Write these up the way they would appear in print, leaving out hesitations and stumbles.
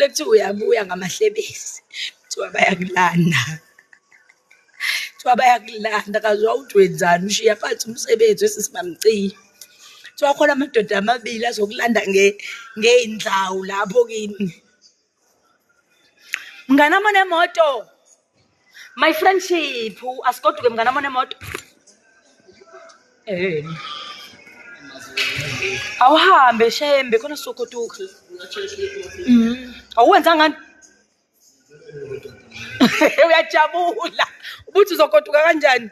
Ngizwile kuthiwa uyabuya ngamahlebezi, kuthiwa bayakulanda. Kuthiwa bayakulanda kaze wawuthi wenzani ushiya phansi umsebenzi wesisi Mamciya. Kuthiwa khona amadoda amabili azokulanda ngey'ndlawu lapho kini. Mngani wami onemoto, my friendship, asigoduke mngani wami onemoto. Eh. Awuhambe shembe khona sizogoduka. Awuwenza ngani? Uyajabula. Ubuthi uzogoduka kanjani?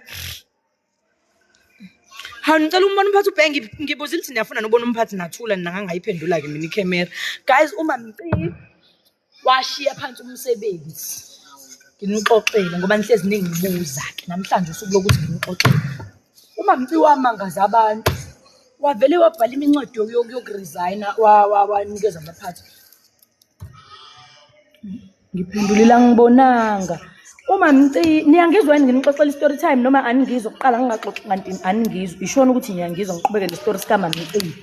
Hawu ngicela umbona umphathi ubhenki ngibuzile ukuthi niyafuna nobona umphathi nathula nina ngangayiphendula-ke mina ikhemera. Guys uma mci washiya phansi umsebenzi. Nginixoxele ngoba nihlezi ningibuza-ke namhlanje usuku lokuthi nginixoxele. Uma mci wamangaza abantu wavele wabhala imincwadi yokuresign-a wanikeza abaphathi. Ngiphendulile angibonanga. Uma ngici niyangizwa yini nginixoxela i-story time noma aningizwa kuqala ngingaxoxi kanti aningizwa ishona ukuthi niyangizwa ngiqhubeke ne-story sikamamci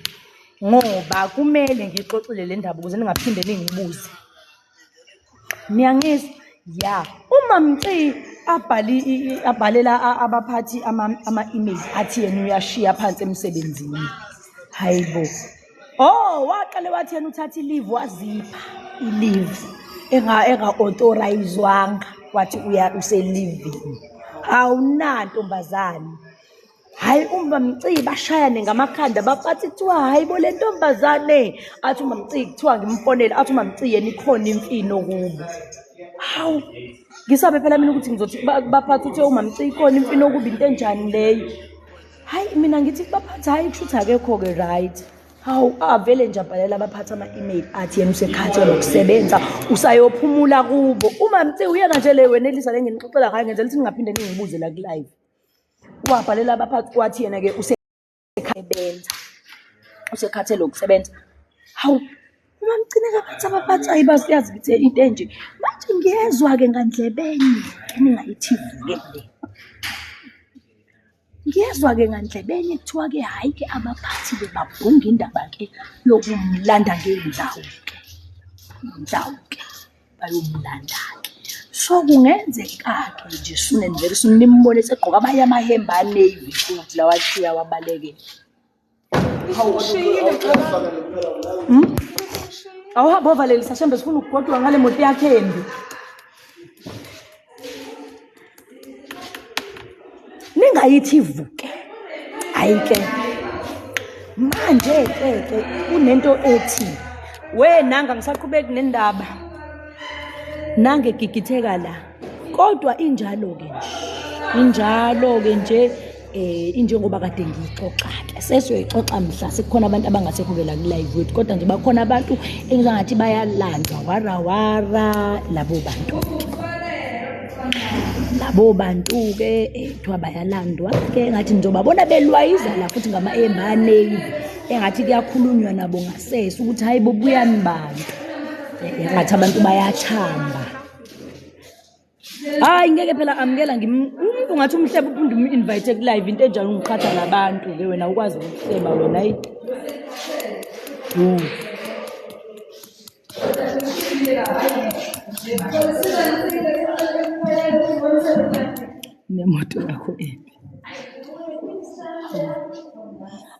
ngoba kumele ngiyixoxile le ndaba ukuze ningaphinde ningibuze. Niyangizwa? Ya. Uma mci abhali abhalela abaphathi ama-email athi yena uyashiya phansi emsebenzini. Hayi bo. Oh, waqale wathi yena uthatha i-leave wazipha i-leave enga-authorizwanga wathi uya use-leavini. Hawu na ntombazane. Hhayi umamci bashayane ngamakhanda baphathi kuthiwa hhayi bo le ntombazane. Athi umamci kuthiwa ngimfonele athi umamci yena ikhona imfino kubo. Hawu ngisabe phela mina ukuthi ngizothi baphathi uthe umamci ikhona imfino kubo into enjani leyo. Hayi mina ngithi kubaphathi hayi kushuthi akekho-ke right. Hawu avele nje abhalela abaphathi ama-email athi yena usekhathele ukusebenza usayophumula kubo. Uma mci uyena nje le wenelisa le nginixoxela ngayo ngenzela ukuthi ningaphinde ningibuze la ku-live. Wabhalela abaphathi wathi yena-ke usekhasebenza usekhathele ukusebenza. Hawu uma mgcine kaphathi abaphathi ayi basiyazi ukuthi into enje. Manje ngiyezwa-ke ngandlebenye ke ningayithi ivuke le. Ngiyezwa-ke ngandlebenye kuthiwa-ke hhayi-ke abaphathi-ke babhunga indaba-ke yokumlanda ngey'ndawo-ke, iy'ndawo-ke bayomlanda-ke. So, kungenzeka-ke nje soon and very soon nimbone esegqoke amanye amahembe a-navy futhi lawa athi uyawabalekela. Hmm? Awuhambe ovalelisa shembe sifuna ukugoduka ngale moto yakhe embi. Ningayithi ivuke. Hayi ke. Manje ke ke kunento ethi we nanga ngisaqhubeki nendaba. Nange gigitheka la. Kodwa injalo ke nje. Injalo ke nje eh injengoba kade ngiyixoxa ke sesiyoyixoxa mhla sekukhona abantu abangasekho ke la ku-live wethu kodwa nje bakhona abantu engizangathi bayalandwa warawara labo bantu labo bantu-ke eh, kuthiwa bayalandwa ke ngathi ngizobabona belwayiza la futhi ngama-embaneyi engathi kuyakhulunywa nabo ngasese ukuthi hhayi bobuyani bantu eh, ngathi abantu bayathamba Hayi ngeke phela amukela ngim umuntu ngathi umhleba uphinde um-invite ku-live into enjalo ungiqhatha nabantu ke wena ukwazi ukuhleba wena ayi. Nemoto yakho embi.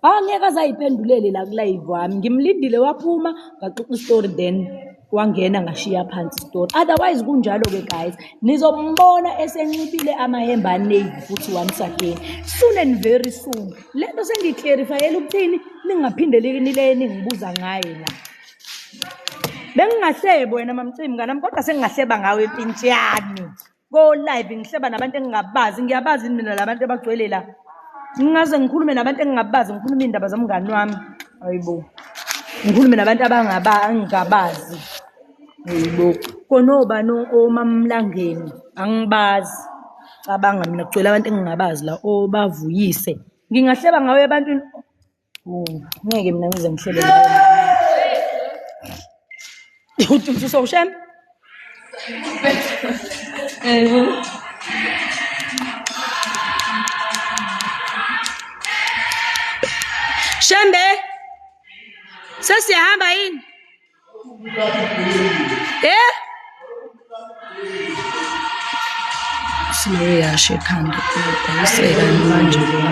Ah ngeke azayiphendulele la ku-live wami ngimlindile waphuma ngaxoxa i-story then wangena ngashiya phansi story otherwise kunjalo-ke guys nizombona esenxibile amahembe anavy futhi once again soon and very soon le nto sengiyiclarifayela ukuthini ningaphinde nile ningibuza ngaye la bengingahlebi wena mamcimbi mnganami kodwa sengingahleba ngawe empintshiyane ko-live ngihleba nabantu engingabazi ngiyabazi yini mina labantu abagcwele la ngingaze ngikhulume nabantu engingabazi ngikhulume iy'ndaba zomngani wami hayibo ngikhulume nabantu abangabazi hayibo kona obani omamlangeni angibazi cabanga mina kugcwele abantu engingabazi la obavuyise ngingahleba ngawe ebantwini Oh, ngeke mina ngize ngihlele nawe. Uthi usowushembe? Shembe. Sesiyahamba yini? Umsila weyasha ekhanda uyadayiseka manje lona.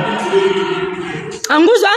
Angikuzwa?